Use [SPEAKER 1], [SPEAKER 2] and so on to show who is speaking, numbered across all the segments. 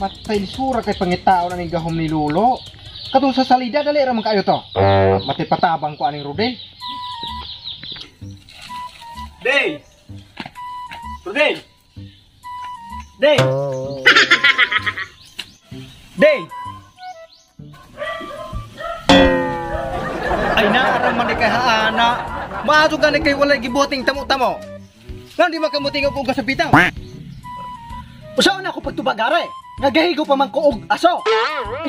[SPEAKER 1] Matay lisura kay pangitao na ning gahom ni Lolo. Katong sa salida dali ra man kaayo to. Matay patabang ko aning Rodel. Day. Rodel. Day. Day. Ay naarang man di kay haana. Maato gani kay walay gibuhating tamo-tamo. Nang di makamuting og kasabitaw.
[SPEAKER 2] Usaon ako pagtubag aray. Nagahigo pa man ko og aso.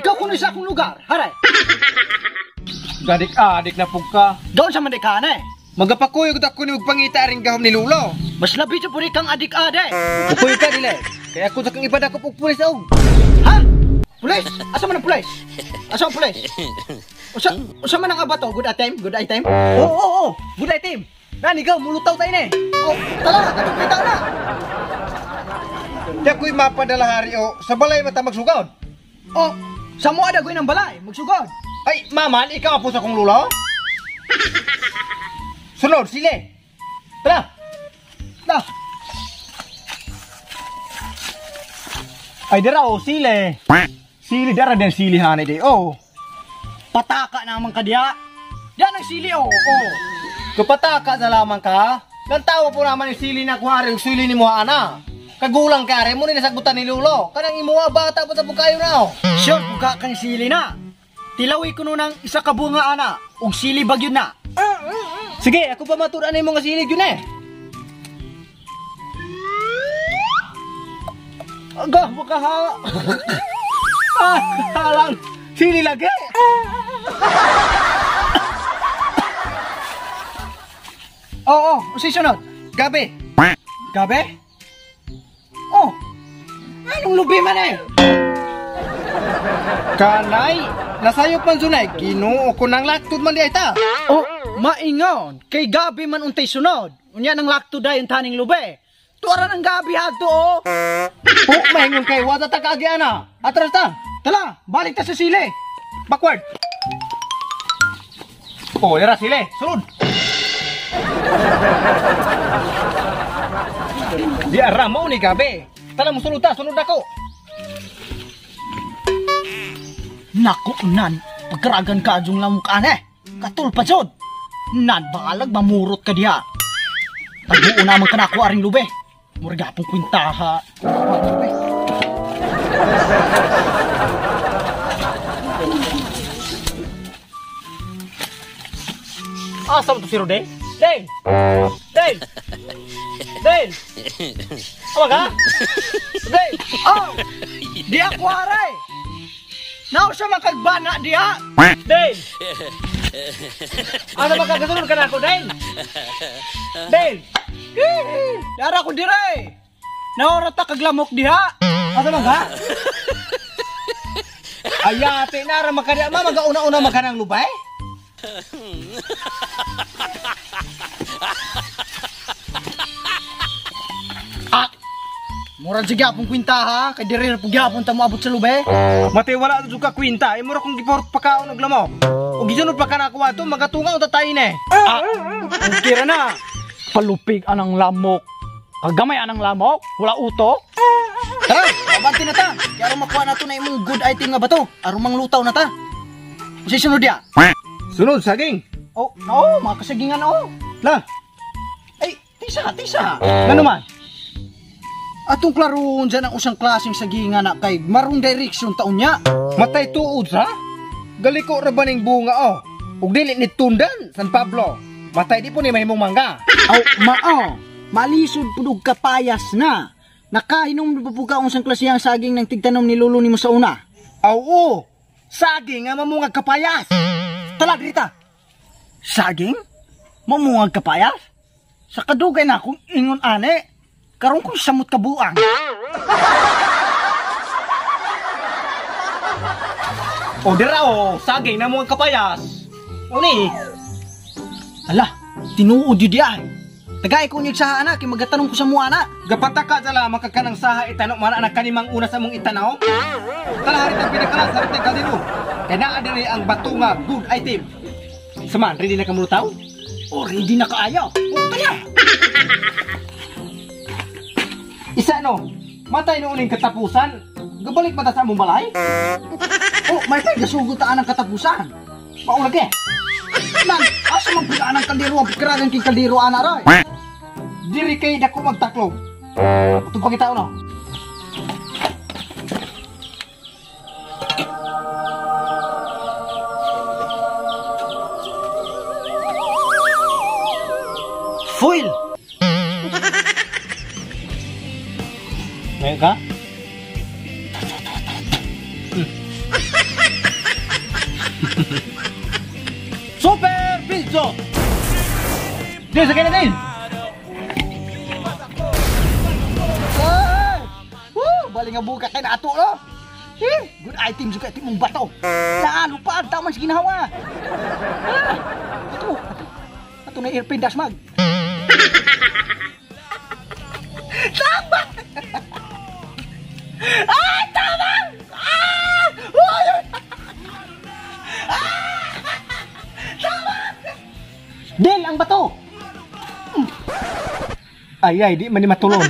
[SPEAKER 2] Ikaw kuno sa akong lugar, haray.
[SPEAKER 1] Gadik-adik na pug ka.
[SPEAKER 2] Doon sa man di ka na eh.
[SPEAKER 1] Magapakuyog ta kuno og pangita aring gahom ni Lolo.
[SPEAKER 2] Mas labi sa puri kang adik-adik.
[SPEAKER 1] Pupuy ka dili. Kaya ako sa kang ipadakop og pulis og.
[SPEAKER 2] Ha? Pulis? Asa man ang pulis? Asa ang pulis? Usa man ang abato, good item, good item.
[SPEAKER 1] Oo, oo, oo. Good item. Nanigaw mulutaw ta ini.
[SPEAKER 2] Oh, tala, katong kita na.
[SPEAKER 1] Di ako'y mapadala hari o sa balay mata magsugod.
[SPEAKER 2] Oh, sa mo ada ng balay, magsugod.
[SPEAKER 1] Ay, maman, ikaw po sa akong lulo? Sunod, sile. Tara.
[SPEAKER 2] Ta.
[SPEAKER 1] Ay, dira o, sile. Sili, dara din sili hanay di. Oh.
[SPEAKER 2] Pataka naman ka diya. Diyan ang sili o. Oh.
[SPEAKER 1] Kapataka na lamang ka. Lantawa po naman yung sili na kuhari, yung sili ni mo, ana. Kagulang ka rin mo ni nasagutan ni Lolo. Kanang imuha bata pa sa bukayo na oh.
[SPEAKER 2] Sure, buka kang sili na. Tilawi ko nung isa ka bunga ana, og sili bagyo na.
[SPEAKER 1] Sige, ako pa maturan na yung mga sili yun eh. Aga, buka ha. Ah, halang. Sili lagi.
[SPEAKER 2] Oo, oh, usi sunod.
[SPEAKER 1] Gabi.
[SPEAKER 2] Gabi? Oh, anong lubi man eh?
[SPEAKER 1] Kanay, nasayop man sunay, Ginoo ko nang laktod man di ay ta.
[SPEAKER 2] Oh, maingon, kay gabi man untay sunod. Unya nang laktod ay yung taning lubi. Tuwaran ang gabi hadto oh.
[SPEAKER 1] Oh, maingon kay wada ta kaagi ana. Atras ta.
[SPEAKER 2] Tala, balik ta sa sili.
[SPEAKER 1] Backward. Oh, dira sili, sulod. Di ara mo ni gabi. Tala mo sulod ta, sulod ako.
[SPEAKER 2] Nako nan, pagkaragan ka adjong lamok ane. Katul pa jud. Nan balag mamurot ka diha. Taguo naman ka nako aring lube. Murga pong kwintaha.
[SPEAKER 1] Asa mo to si Rodel? Del! Del! Del! Awa ka? Del!
[SPEAKER 2] Oh! Di ako aray! Nao siya makagbana diha!
[SPEAKER 1] Del! Ano ba kagasunod ka na ako, Del? Del!
[SPEAKER 2] Dara ko dire! Naorata kaglamok diha!
[SPEAKER 1] Asa man ka? Ayate nara makadya ma magauna-una makanang lubay?
[SPEAKER 2] Ah! Murag sa gyapon kwinta ha, kay dire ra pug gyapon ta moabot sa lubay.
[SPEAKER 1] Matay wala jud ka kwinta, mura kung giport pakaon og lamok. Ug gisunod pa kana ko ato magatunga unta tayo ne.
[SPEAKER 2] Ah, kira na. Palupig anang lamok. Kagamay anang lamok, wala utok. Tara, abante na ta. Kaya aron makuha na to na imong good item nga bato. Aron manglutaw na ta. Unsay sunod diya?
[SPEAKER 1] Sunod saging.
[SPEAKER 2] Oh, no, mga kasagingan oh.
[SPEAKER 1] La.
[SPEAKER 2] Ay, tisa, tisa.
[SPEAKER 1] Ngano man?
[SPEAKER 2] Atong klaroon dyan ang usang klaseng sagingan na kay marong direction taon niya.
[SPEAKER 1] Matay tuod sa? Galiko ra ba ning bunga oh? Ug dili ni tundan San Pablo. Matay di po ni mahimong mangga.
[SPEAKER 2] Aw, mao. Malisod pud og kapayas na. Nakainom na po ka usang klaseng saging ng tigtanom ni lolo nimo sa una.
[SPEAKER 1] Aw, oo. Saging nga mamungag kapayas.
[SPEAKER 2] Tala drita. Saging? Mamungag kapayas? Sa kadugay na akong ingon ane. Karon kong samot kabuang.
[SPEAKER 1] O dira o, saging na mungag kapayas. Uni.
[SPEAKER 2] Ala, tinuod yun diay. Tagay ko niyag saha ana, kay magatanong ko sa mua ana.
[SPEAKER 1] Gapataka sa lamang ka kanang saha itanong, mana na kanimang una sa mong itanaw. Tala harit ang pinakalas, harit ang kaldero. Kaya naa diri ang bato nga good item. Saman, ready na kamulutaw?
[SPEAKER 2] O, ready na kaayo. O, tala!
[SPEAKER 1] Isa no, matay noon yung katapusan. Gabalik ba ta sa among balay?
[SPEAKER 2] Oh, may pay gasugot ta anang katapusan.
[SPEAKER 1] Mao lagi.
[SPEAKER 2] Nan, asa man pud anang kaldero ang pikiragan king kaldero ana ra.
[SPEAKER 1] Diri kay dako magtaklob. Itong pangitao no.
[SPEAKER 2] Foil.
[SPEAKER 1] Ngayon ka? Super Pilso! Dil, sakay na din!
[SPEAKER 2] Ay! Woo, bali nga buka kay nato no. Eh, good item jud kay mong bato. Naa lupad taman sa ginawa. Ah, ato, ato. Ato na airplane dasmag. Tama! Ay, tama! Ah! Uy! Ah! Tama!
[SPEAKER 1] Del, ang bato! Ay, ay, di man ni matulon.